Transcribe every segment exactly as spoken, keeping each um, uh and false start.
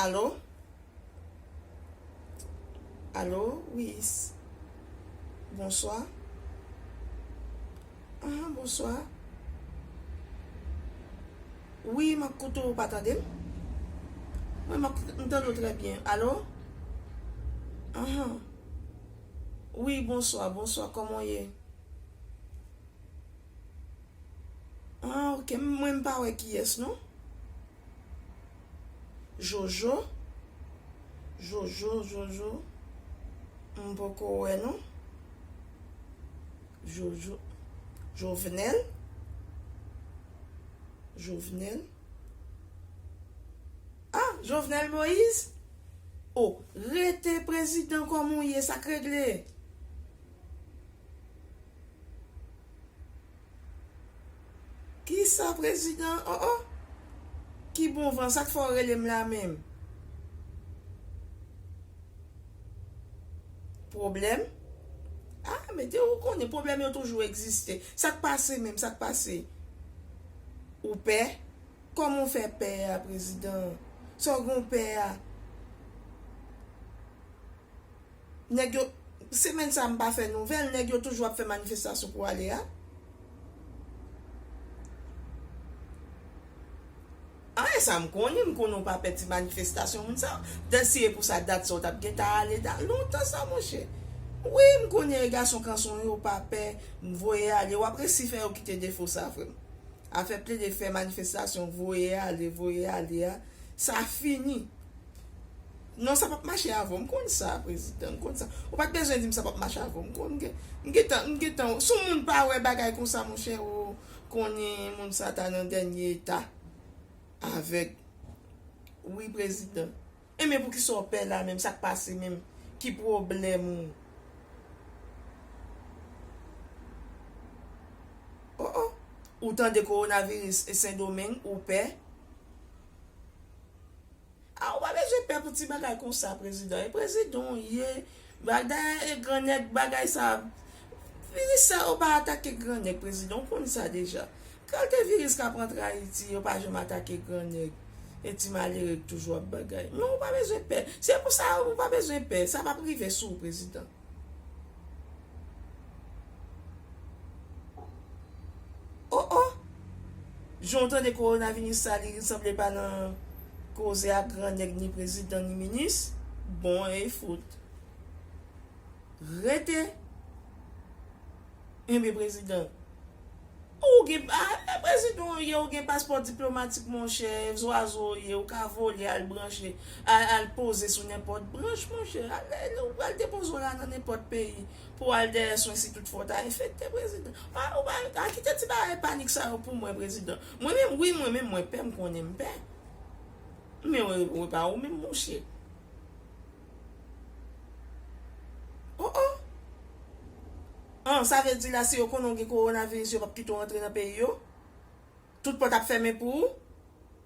Alo? Alo, wi. Bonswa. Ah, bonswa. Wi, m ap koute w, ou pa tande m? Mwen, m ap, m tande w trè byen. Alo? Ahan. Wi, bonswa, bonswa, kòman w ye? Ah, ok, m- mwen m pa wè kiyès non. Jojo. Jojo, Jojo. M poko wè non. Jojo. Jovenel. Jovenel. Ah, Jovenel Moïse? Oh, rete prezidan kòman w ye, sa k regle? Kisa prezidan? Oh, oh. Ki bon van, sa k fè w rele m la menm? Pwoblèm? Ah, mete ou konnen, pwoblèm yo toujou egziste. Sa k pase menm, sa k pase? Ou pè? Kòman w fè pè a, prezidan? Sa w gen w pè a? Nèg yo, semèn sa a m pa fè nouvèl, nèg yo toujou ap fè manifestasyon pou ale a. Ah, e sa m konnen, m konnen w pa pè ti manifestasyon moun sa yo. Dan si e pou sa dat sa w t ap gentan ale da, lontan sa, monchè. Wi, m konnen e gason kanson yo pa pè, voye ale, w ap resi fè yo kite defo sa, frè m. Afè plede fè manifestasyon, voye ale, voye ale a, sa fini. Non, sa p ap mache avè w. M konn sa, prezidan, m konn sa. Ou pa t bezwen di m sa p ap mache avè w. M konn, m gen, m gentan, m gentan, si yon moun pa wè bagay konsa, monchè, ou konnen moun sa ta nan dènye eta avèk. Wi, prezidan. Enben, poukisa w pè la menm? Sa k pase menm? Ki pwoblèm ou? Oh, oh. Ou tande kowonaviris e Sendomeng, ou pè? A, ou pa bezwen pè pou ti bagay konsa, prezidan. E prezidan w ye. Bagay e grannèg, bagay sa. Viris sa yo pa atake grannèg, prezidan. Ou konn sa deja. Kalte viris k ap rantre Ayiti, yo pa janm atake grannèg. E ti malere k toujou ap bagay. Men ou pa bezwen pè. Se pou sa ou pa bezwen pè. Sa p ap rive sou ou, prezidan. Oh, oh! Jan w tande kowonaviris sa, li sanble pa nan koze ak grannèg, ni prezidan, ni minis. Bon, e fout. Rete. Enben, prezidan. Ou gen, ah, prezidan w ye, ou gen paspò diplomatik, monchè, zwazo w ye, ou ka vole al branche, al, al poze sou nenpòt branch, monchè. Al, al, al depoze w la nan nenpòt peyi. Pou al dèyè swen si tout fwa w ta enfekte, prezidan. A, ou pa, a, kite ti bagay panik sa yo pou mwen, prezidan. Mwen menm, wi, mwen menm, mwen pè, m konnen m pè. Men w, w pa ou menm, monchè. Oh, oh. An, sa vle di la, si yo konnen w gen kowonaviris, yo p ap kite w antre nan peyi yo? Tout pòt ap fèmen pou ou?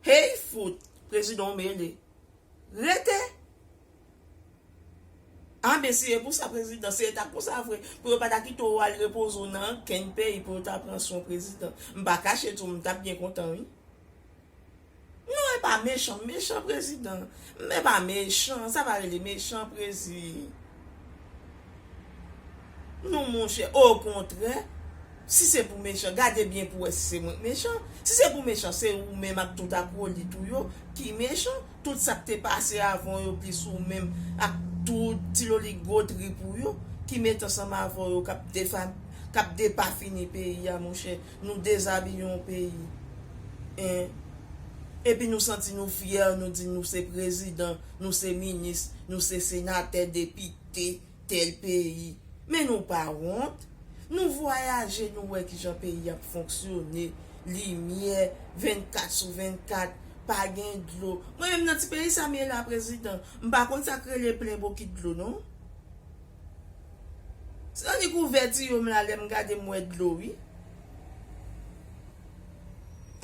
Hey, fout! Prezidan w mele. Rete! Anben, si e pou sa, prezidan, si e ta konsa vre, pou yo pa ta kite w al repoze w nan ankenn peyi pou yo ta pran swen w, prezidan. M pa kache di w, m t ap byen kontan, wi. Non, e pa mechan, mechan, prezidan. M e pa mechan, sa pa rele mechan, prezi. Non, monchè, okontrè, si se pou mechan, gade byen pou wè si se mwen k mechan. Si se pou mechan, se ou menm ak tout akolit ou yo ki mechan. Tout sa k te pase avan w yo, plis ou menm ak tout ti loligo trip ou yo ki met ansanm avè w yo k ap defa-, k ap depafini peyi a, monchè. Nou dezabiye yon peyi. En. Epi nou santi nou fyè, nou di nou se prezidan, nou se minis, nou se senatè, depite. Tèl peyi. Men nou pa wont? Nou vwayaje, nou wè kijan peyi ap fonksyone. Limyè, vennkat sou vennkat, pa gen dlo. Mwen menm nan ti peyi sa m ye la, prezidan, m pa konn sa k rele plen bokit dlo, non. Se annik ouvè tiyo m la, lè m gade, m wè dlo, wi.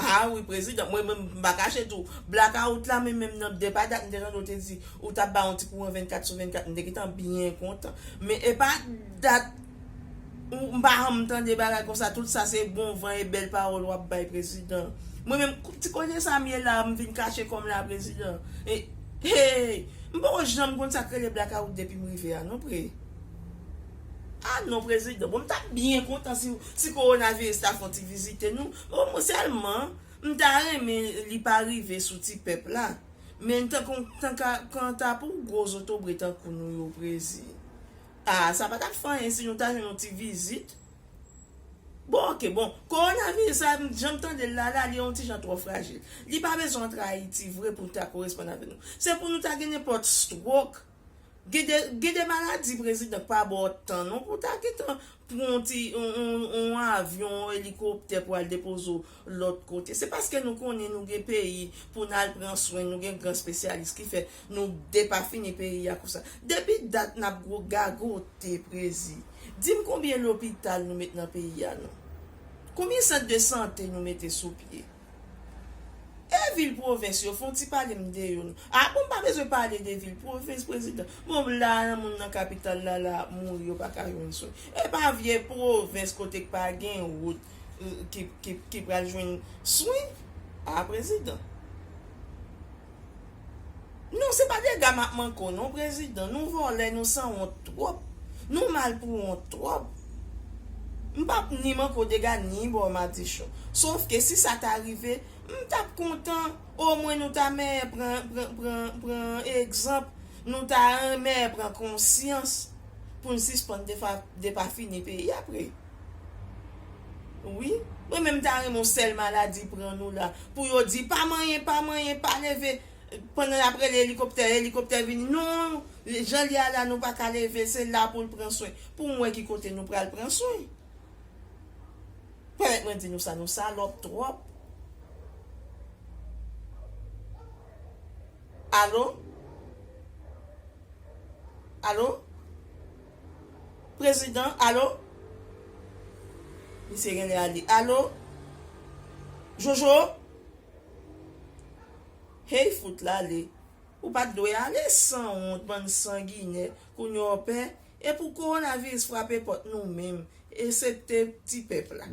A wi, prezidan, mwen menm, m pa kache tou. Blakawout la, men menm nan depa dat, m te tande w te di, ou t ap ba yon ti kouran vennkat sou vennkat, m te gentan byen kontan. Men e pa dat, ou, m pa janm tande bagay konsa, tout sa se bon van e bèl pawòl w ap bay prezidan. Mwen menm, ti kote sa m ye la, m vin kache kò m la, prezidan. E, Hey, m poko janm konn sa k rele blakawout depi m rive a non, pre. A non, prezidan. Bon, m t ap byen kontan si, si kowonaviris ta fè yon ti vizite nou. Bon, mwen sèlman, m ta renmen li pa rive sou ti pèp la. Men tankou, tanka, kanta pou gwo zotobre tankou nou yo, prezi. A, sa pa t ap fè anyen si nou ta jwenn yon ti vizit. Bon, oke, bon, kowonaviris la, jan m tande l la, la, li yon ti jan twò frajil. Li pa bezwen antre Ayiti vre pou l ta koresponn avè nou. Se pou nou ta gen nenpòt stwok. Gen de, gen de maladi, prezidan, k pa ba w tan non pou w ta gentan pran yon ti, yon, yon, yon avyon, yon elikoptè pou al depoze w lòt kote. Se paske nou konnen nou gen peyi pou n al pran swen, nou gen gran espesyalis ki fè nou depafini peyi a konsa. Depi dat n ap gwo gagote, prezi. Di m konbyen lopital nou met nan peyi a non? Konbyen sant de sante nou mete sou pye? E vil pwovens yo, fè yon ti pale m de yo non. A bon, m pa bezwen pale de vil pwovens, prezidan. Bon, la, moun nan kapital la, la ap mouri, yo pa ka jwenn swen. E pa vye pwovens kote k pa gen wout, eh, ki, ki, ki pral jwenn swen? A, prezidan. Non, se pa dega m ap manke w non, prezidan. Nou vòlè, nou sanwont twòp. Nou mal pou wont twòp. M p ap ni manke w dega, ni ba w madichon. Sof ke si sa ta rive, m t ap kontan. Omwen nou ta mèyè pran, pran, pran, pran egzanp. Nou ta mèyè pran konsyans pou n sispann defa-, depafini peyi a, pre. Wi, mwen menm ta renmen yon sèl maladi pran nou la. Pou yo di, pa manyen, pa manyen, pa leve. Pandan y ap rele elikoptè, elikoptè vini. Non, jan l ye a la, nou pa ka leve, se la pou l pran swen. Pou m wè ki kote nou pral pran swen. Pèmèt mwen di nou sa, nou salòp twòp. Alo? Alo? Prezidan, alo? Misye genlè ale. Alo? Jojo? Hey, fout l ale. Ou pa t dwe ale, sanwont, bann sanginè. Kounye a w pè. E pou kowonaviris frape pòt nou menm, esepte ti pèp la.